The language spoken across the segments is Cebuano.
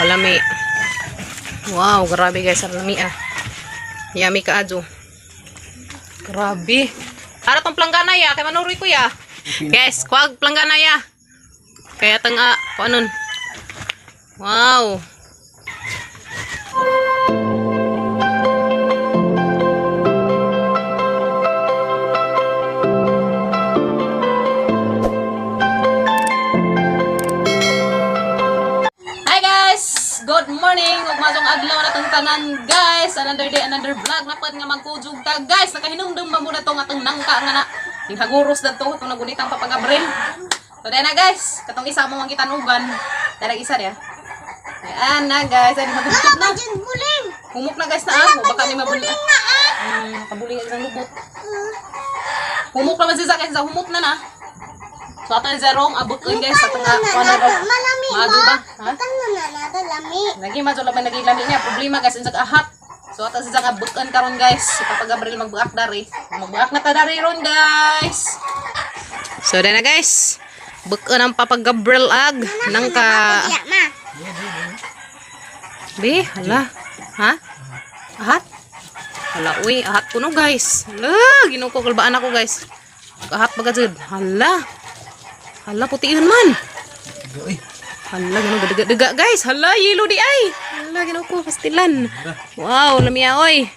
Kalami. Wow, grabe guys, ang lami ah. Yummy ka adyo. Grabe. Ara tong planggana ya, kay manuroy ko ya. Guys, kuwag planggana ya. Kaya tanga, kuanon. Wow. Hi guys! Good morning! Ug maayong adlaw na tong tanan guys. Another day, another vlog na pod nga magkujug ta guys. Nakahinumdum ba mo na tong atong nangka nga na. Ning haguros dadto atong nagunitang papagabril. So dahil na guys, katong isa mo ang gitanugan. Dahil isa niya. Ayan na guys, ay magugtog na. Buling. Humok na guys na ako, baka ni mabuli. Na ah. Kabuling ang isang lubot. Humok naman si Zach, sa humok na na. So ato ang zerong abot ko guys sa tanga Na na malami Maadyo ba? ba? Ha? Kano na na lami. Lagi madyo laban lagi lami niya. Problema guys, insag ahat. So ato si Zach abutan karon guys. Si Papa Gabriel magbuak dari. Magbuak na ta dari ron guys. So dahil na guys. Bukan ang Papa Gabriel ag nang ka Ya ma. Be, hala. Ha? Ahat? Hala, uy, ahat ko no, guys. Hala, ginoo ko, kalbaan ako, guys. Ahat baga jud. Hala. Hala, putiin man. Uy, Hala, ginoo, daga-daga, guys. Hala, yelo di ay. Hala, ginoo ko, pastilan. Wow, lamia, oy.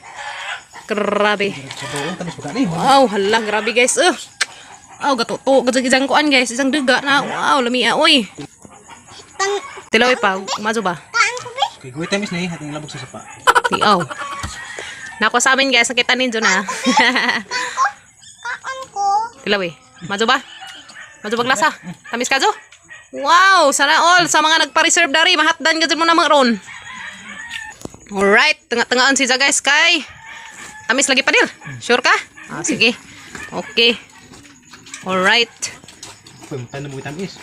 Grabe. sa buong tamis pa ni. Wow, hala, grabe, guys. Oh, gato to, gato isang kuan, guys. Isang daga na. Wow, lamia, oy. Tang Tilaw pa, mazo ba? kaan ko be. Kay guwi tamis ni hating labog sa sapa. Tiaw. Nako sa amin guys, nakita ninyo na. Kaan ko. Tilaw eh. Mazo ba? Mazo ba glasa? Tamis ka, Jo? Wow! Sana all sa mga nagpa-reserve dari, mahatdan ka dyan mo na mga ron. Alright, tanga-tangaan siya guys kay tamis lagi pa dir. Sure ka? Ah, sige. Okay. Alright. Punta na mo tamis.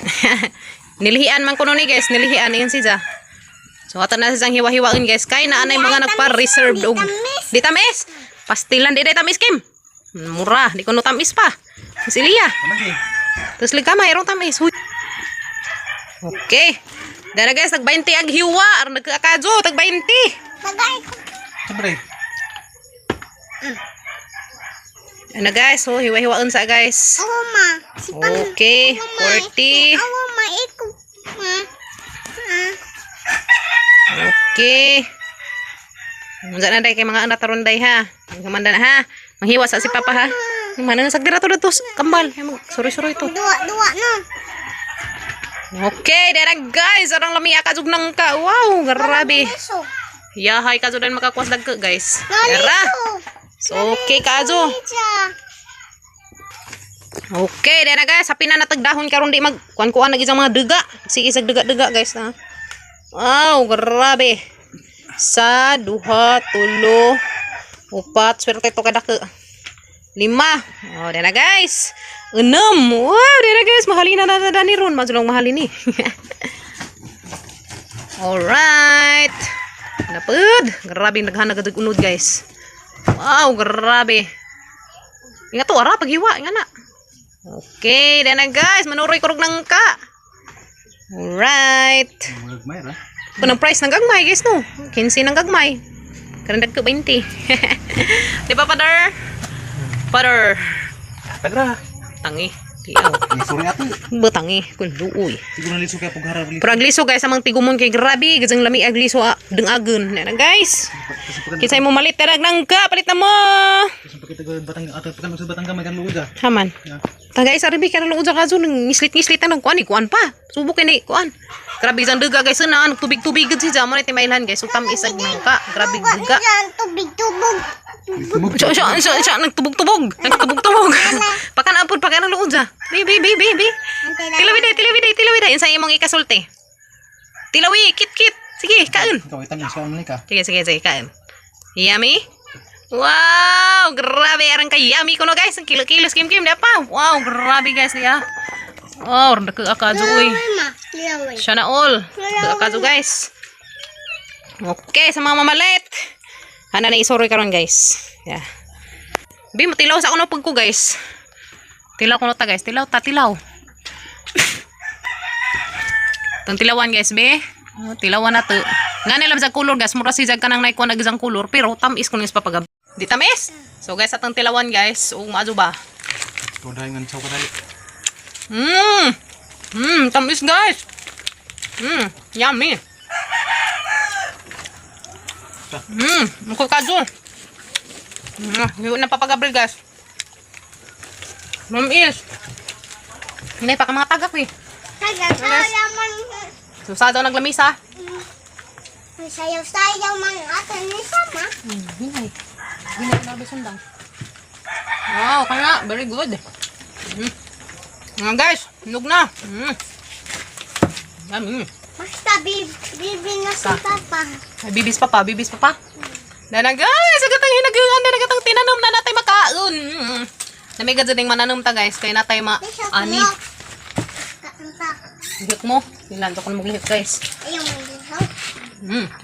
Nilihian man kuno ni guys, nilihian iyon siya. So ato na siyang hiwa-hiwain guys kay naanay mga nagpa-reserve og di tamis. Pastilan di day tamis Kim. Mura, di kuno tamis pa. Si Lia. Ano Tapos liga mayroong tamis. Huy. Okay. Dara guys, nag 20 ang hiwa. Aron nagkakadyo, tag 20. Tagay ko. Siyempre. Ano guys, so hiwa-hiwaon sa guys. Awo ma. Si pan. Okay, Awo, ma. 40. Awo ma iko. Ma. Ah. Okay. Unsa na day kay mga anak taron day ha. Kamanda na ha. Manghiwa sa si Papa ha. Mana na sagdira to dito kambal. Sorry sorry to. Dua dua no. Okay, dara guys, arang lami ka jug nang ka. Wow, grabe. Liso. Yahay ka jud makakuwas dagko guys. Dara. Naliso. So, okay ka jo. Siya. Okay, dara guys, happy na natagdahon karon di mag kuan-kuan nag isang mga duga. Sige isag duga-duga guys na. Wow, grabe. Sa duha, tulo, upat, swerte to kadako. Lima. Oh, dara guys. Enam. Wow, dara guys, mahalin na na ni ron, majulong mahalin ni. Alright. Napud. Grabe naghanag agad unod guys. Wow, grabe. Ingat to ara paghiwa, ingat na. Okay, then na guys, manuroy kurog ng ka. Alright. Murag may ra. Kung ang price ng gagmay, guys, no? 15 ng gagmay. Karandag ko 20. Di ba, Father? Father. Tagra. Tangi. Tiyaw. Ni sorry ate. Ba, tangi. Kung luoy. Siguro naliso kay pughara rin. Pero agliso, guys, amang tigumon kay grabe. Gazang lami agliso, ah, dengagon. Yan na, guys. Kisay mo malit, tarag ng ka. Palit na mo. Kasi pakita ko Batanga ato pakan sa Batanga may kan luod ah. Haman. Ya. Tagay sa ribi karon luod sa kaso nang ngislit-ngislit ang kuan kuan pa. Subok kini kuan. Grabe isang duga guys na tubig-tubig gud siya mo na timailhan guys. Utam isag nangka. Grabe duga. Yan tubig tubog. Siya siya siya siya nagtubog-tubog. Nagtubog-tubog. Pakan apod pakan ang luod sa. Bi bi bi bi bi. Tilawi day, tilawi day, tilawi day. Unsa imong ikasulti? Tilawi, kit kit. Sige, kaon. Ikaw itamis ka man ka. Sige, sige, sige, kaon. Yummy? Wow, grabe arang kay yummy kuno guys. Ang kilo-kilo kim kim da pa. Wow, grabe guys niya. Oh, randa ka akajo uy. Ma. Liaway. Siya na all. Akajo guys. Okay, sa mga mamalit. Hana na isuroy karon guys. Yeah. Bi, matilaw sa kuno pag ko guys. Tilaw kuno ta guys. Tilaw ta tilaw. Tong tilawan guys, be. Oh, tilawan na to. Nga nila sa kulor guys, mura si jag kanang naikuan ag isang kulor pero tamis kun is papagab. Di tamis. So guys, atong tilawan guys, ug maadyo ba? Ikaw dahil nga sa kadali. Tamis guys. Yummy. Mukha kadyo. Yun na papagabril guys. Mamis. Hindi pa ka mga tagak eh. Sayaw-sayaw man. So sa daw naglamisa. Sayaw-sayaw man ato ni sama. Hinay. Hinay na sundang. Wow, kaya very good. Mga guys, nog na. Yummy. Basta bibi na si Papa. Ay, bibis pa pa, bibis pa pa. Dana guys, agatang hinaguan, dana gatang tinanom na natay makaon. Namigad sa ding mananom ta guys, kay natay ma Bisa ani. kulok. Kaanta. Lihok mo. Nilanto ko na maglihok guys. Ayaw mo lihaw.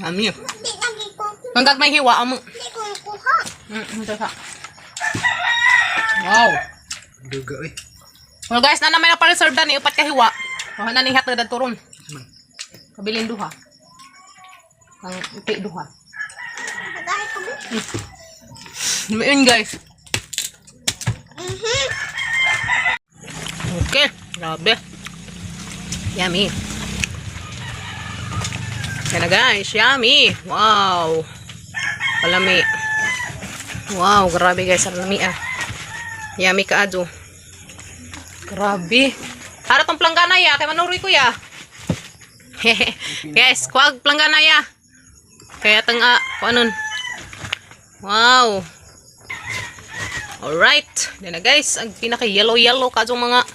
Yummy. Di lagi ko. Hanggang may hiwa amo. Di ko kuha. Ito sa. Wow. Duga eh. Well guys, na naman na-reserve na ni upat ka hiwa. Kuha na ni hatod at turon. Man. Kabilin duha. Ang ipi duha. Pagahi ko. Yun guys. Okay, grabe. Yummy. Yan na guys, yummy. Wow. Palami. Wow, grabe guys, ang lami ah. Yummy ka ado. Grabe. Ara tong planggana ya, kay manuroy ko ya. Guys, kuwag planggana ya. Kaya tang ah, kuanon. Wow. Alright. Yan na guys, ang pinaka yellow yellow kadyo mga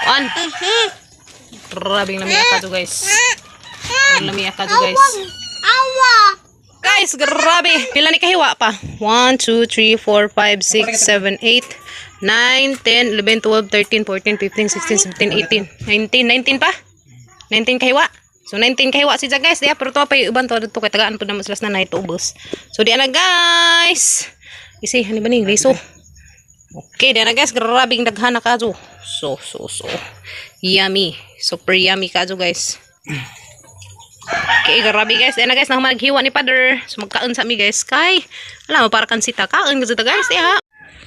kuan. Grabe lami kadyo guys. Ang lami kadyo guys. Awa. Guys, grabe. Pila ni kahiwa pa? 1, 2, 3, 4, 5, 6, 7, 8, 9, 10, 11, 12, 13, 14, 15, 16, 17, 18, 19, 19 pa? 19 kahiwa. So 19 kahiwa si guys, diya pero to pa yung uban to dito kay tagaan po naman sila sa nanay ubos. So diya na guys. Isi hani ba ni liso? Okay, diya na guys, grabing daghan na kadyo. So so so. Yummy. Super yummy kadyo guys. Okay, grabe guys. Ayan na guys, nang maghiwa ni Father. So magkaon sa mi guys. Kay, alam mo, para kan sita. Kaon kasi ta guys. Diha.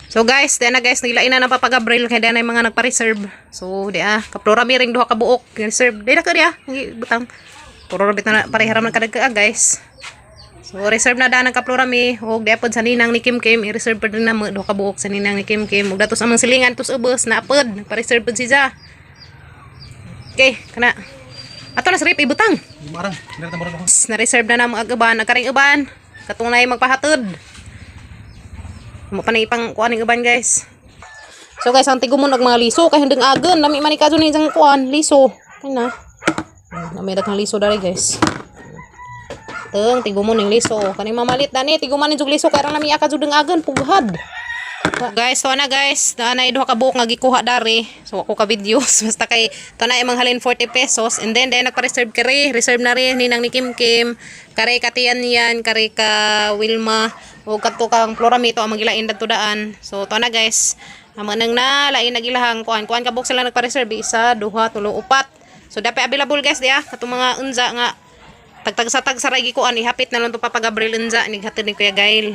So guys, diyan na guys, naglain na ng Papa Gabriel kay diyan na yung mga nagpa-reserve. So diya, kaplora mi ring duha ka buok reserve. Diya na ka diya, butang. Puro rabit na pareharam ng kadagka guys. So reserve na daan ang kaplora mi ug diya pod sa ninang ni Kim Kim, i-reserve pod na mo duha ka buok sa ninang ni Kim Kim. Ug datos amang silingan tos ubos na pod, nagpa-reserve pod siya. Okay, kana. Ato na sa rip ibutang. Marang. Meron tambaran ako. Na-reserve na namo ag uban, nagkaring uban. Katunay magpahatod. Mo pa na ipang kuan ning uban guys. So guys, ang tigumon og mga liso kay hundeng agon, lami man ni kadto ni isang kuan, liso. Kana. Lami daghang liso dali guys. Teng tigumon ning liso. Kaning mamalit dani tiguman ni jug liso kay rang lami ka jud agon pughad. Guys, to na guys, na na duha ka buok nga gikuha dari. So ako ka videos basta kay to na imong halin 40 pesos and then nagpa-reserve kare, reserve na rin ninang ni Kim Kim, kare ka Tian yan, kare ka Wilma o kadto kang Floramito ang magilain dadto daan. So to na guys. Amo nang na lain nagilahang kuan kuan ka buok sila nagpa-reserve isa, duha, tulo, upat. So dapat available guys diya katong mga unza nga tagtag sa tag sa ray gikuan ihapit na lang to Papa Gabriel unza nighatid ni Kuya Gail.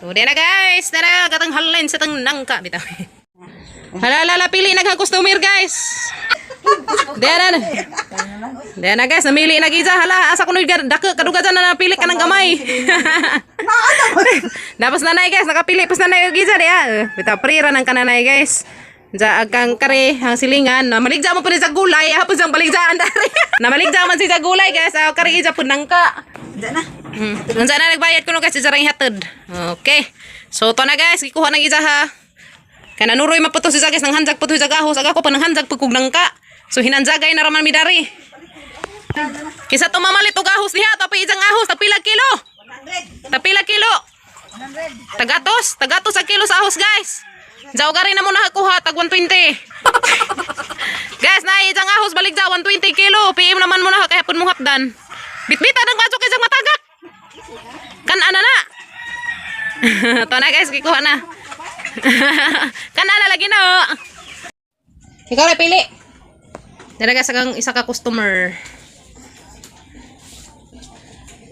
So di na guys, dara katang halin sa tang nangka bitaw. Hala hala hala, pili naghang customer guys. Di na. Di na guys, namili na gisa hala asa kuno dako kaduga dyan na napili ka ng gamay. Dapat nanay guys, nakapili pas nanay og gisa diya. Bitaw prira nang kananay guys. Diya kang kare ang silingan na maligja mo pa sa gulay, hapon sang baligjaan dari. Na maligja man si sa gulay guys, aw kare gisa pud nangka. Diyan na. Unsa na nagbayad ko no guys, isa rang ihatod. Okay. So to na guys, gikuha ng isa ha. Kay nanuroy maputo si guys nang hanjag puto sa gahos, aga ko pa nang hanjag pugkog nangka. So hinanjagay na raman mi dari. Kisa to mamalit og ahos diha, tapi isang ahos, tapila kilo. 100. Tapila kilo. 100. Tagatos, tagatos ang kilo sa ahos guys. Jaw ka rin na mo nakakuha, tag 120. Guys, na isang ahos balik ja 120 kilo. PM naman mo na kaya pud mo hapdan. Bitbita nang pasok isang matagak. Kan ana na. To na guys, kikuha na. Kan ana lagi na. Oh. Ikaw na pili. Dala guys, ang isa ka customer.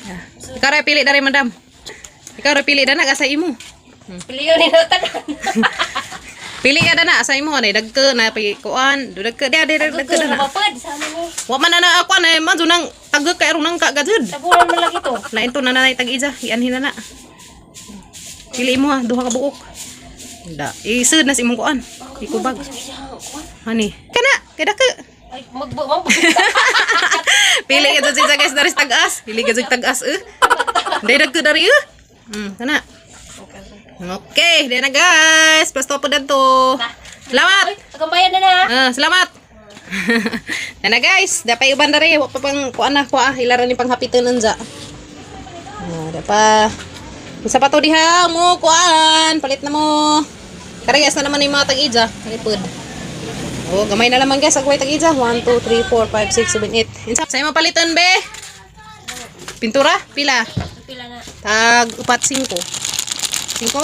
Yeah. Ikaw ra pili dari, madam. Ikaw ra pili dana sa imo. Piliyon ni tanan. Pili ka dana sa imo ani dagko na pi kuan, do dagko dia dia dagko dana. Mapad sa amin ni. Wa man na na ako na man nang tagok kay aron nang kagajud. Tabunan man lang ito. Lain to na nanay tag-ija, ianhin na na. Pili mo ha, duha ka buok. Da, isud na sa imong kuan. Ikubag. Hani. Kana, kay dako. Ay, magbo Pili ka jud siya guys dari sa tag-as. Pili ka jud tag-as eh. Dai dagko dari eh. Kana. Okay, di na guys. Plus to po danto. Salamat. Ay, agambayan na na. Ah, salamat. Nana guys, dapat uban dari wa pa pang kuan na kuha ilaran ni panghapiton unja. Ah, dapa. Isa pa to diha mo kuan, palit na mo. Karayas na naman yung mga tag-ija, kalipod. Oh, gamay na lamang guys, agway tag-ija. 1 2 3 4 5 6 7 8. Insa sa imo paliton be? Pintura, pila? Pila na. Tag upat 5. 5?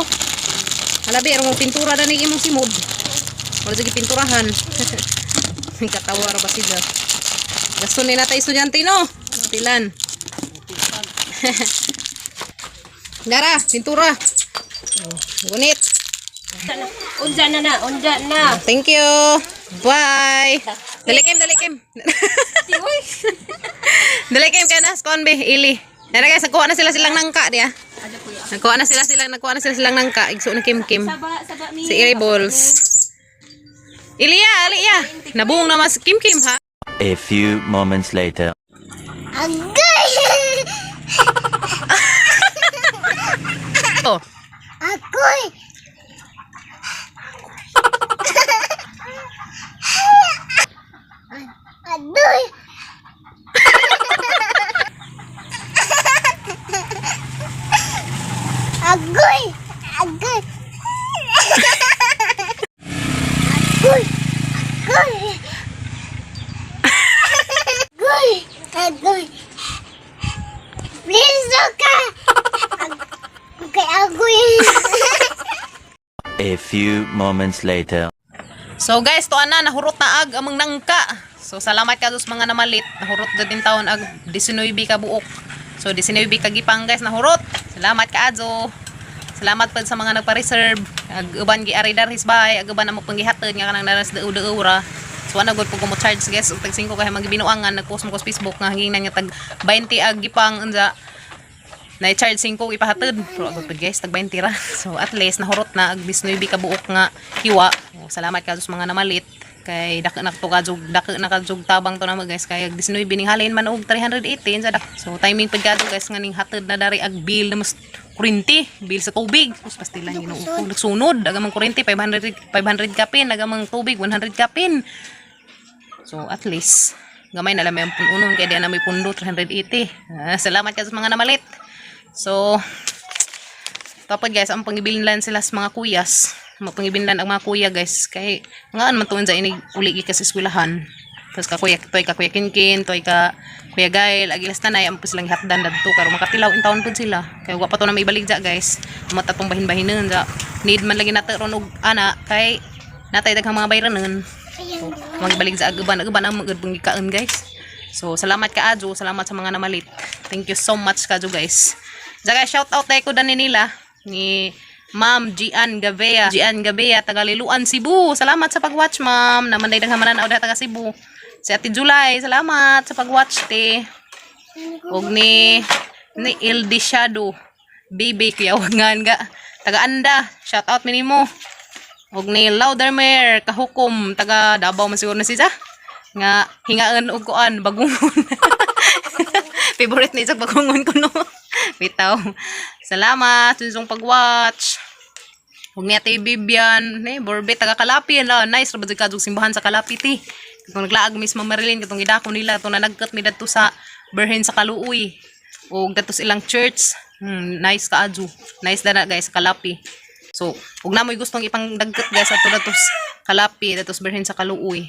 Halabi, arong pintura na ni imong simod. Wala sige pinturahan. Katawa ra ba sila? Gasto ni natay estudyante no. Pilan. Dara, pintura. Oh, gunit. Unja na na, unja na. Thank you. Bye. Dali kim, dali kim. Dali kim kay nas kon be ili. Dara guys, nagkuha na sila silang nangka diya. Nagkuha na sila silang, nagkuha na sila silang nangka. Igso na kim kim. Saba, saba mi. Si Ili Balls. Iliya, Aliya. Nabung naman si Kim Kim ha. A few moments later. Agoy! Oh. Agoy! Agoy! Agoy! Agoy! Agoy! Agoy! Agoy! Agoy! Please, ka! Okay, agoy! A few moments later. So guys, tuan na nahurot na ag among nangka. So salamat ka sa mga namalit. Nahurot na din taon ag 19 ka buok. So 19 ka gipang guys nahurot. Salamat ka adyo. Salamat pud sa mga nagpa-reserve. Ag uban gi ari darhis bay, ag uban amo panggihatod nga kanang naras deu-deu ra. So ana gud pug mo charge guys og tag 5 kay mga nagpost mo ko sa Facebook nga hangin nga tag 20 ag gipang unsa na charge 5 ipahatod pero agad pud guys tag 20 ra. So at least nahurot na ag 19 ka buok nga hiwa. Oh, salamat ka sa mga namalit kay dako na to kajug dako na kajug tabang to namo guys kay ag 19 ning halin man og 318 sa dak. So timing pud kadto guys nga ning hatod na dari ag bill na mas kuryente, bill sa tubig. Us pastila Ginoo ko nagsunod ag amang kuryente 500 500 kapin ag amang tubig 100 kapin. So at least gamay na lang may ang pununon kay di na may pundo 380. Ah, salamat ka sa mga namalit. So tapos guys, ang pangibilinlan sila sa mga kuyas. Mapangibilinlan ang mga kuya guys kay ngaan man tuon sa inig uli gikas sa eskwelahan. Tapos ka kuya toy ka kuya Kinkin, toy ka kuya Gail, agilas tanay ang silang hatdan dadto karon makatilaw in taon pud sila. Kay wa pa to na maibalik ja guys. Mata tong bahin-bahinon ja. Need man lagi nato ron og ana kay natay daghang mga bayranon. So, magbalik sa aguban, aguban ang magud gikaon guys. So, salamat ka Adjo, salamat sa mga namalit. Thank you so much ka guys. Diyan guys, shout out tayo ko dani nila ni Ma'am Gian Gavea. Gian Gavea, taga Liluan, Cebu. Salamat sa pag-watch, ma'am. Naman day daghang mananaw diha taga Cebu. Si Ate July, salamat sa pag-watch, te. Og ni El Shadow. Baby, kuya nga. Taga Anda, shout out minimo. Og ni Laudermere kahukom taga Davao man siguro na siya nga hingaan og kuan bagungon. Favorite ni isang bagungon ko no. Bitaw. Salamat sa inyong pag-watch. Huwag niya tayo Bibian, ni Borbe taga Kalapi la nice ra ba jud kadtong simbahan sa Kalapi ti. Katong naglaag mismo Marilyn katong gidako nila katong nanagkat mi dadto sa Berhen sa Kaluoy. Og dadto sa ilang church. Nice kaadyo. Nice dana guys sa Kalapi. So, ug na mo'y gustong ipangdagkat guys ato dadto sa Kalapi, dadto sa Berhen sa Kaluoy.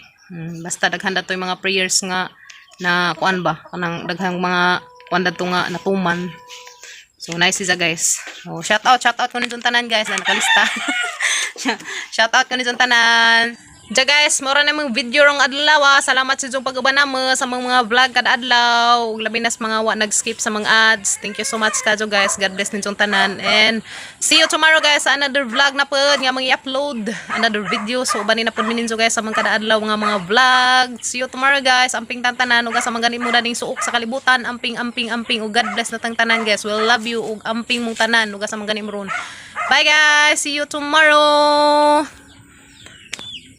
Basta daghan dadto yung mga prayers nga na kuan ba kanang daghang mga kuan dadto nga natuman. So nice siya guys. So shout out ko nitong tanan guys na nakalista. Shout out ko nitong tanan. Ja guys, mora na mga video rong adlaw ah. Salamat sa inyong pag-uban namo sa mga vlog kada adlaw. Ug labi na sa mga wa nag-skip sa mga ads. Thank you so much kadyo, guys. God bless ninyong tanan. And see you tomorrow, guys, sa another vlog na pod nga mga i-upload. Another video. So ubanin na pod mi ninyo, guys, sa mga kada adlaw nga mga vlog. See you tomorrow, guys. Amping tantanan ug sa mga gani mo na ning suok sa kalibutan. Amping amping amping ug God bless na tang tanan, guys. We love you ug amping mong tanan ug sa mga gani mo ron. Bye, guys. See you tomorrow.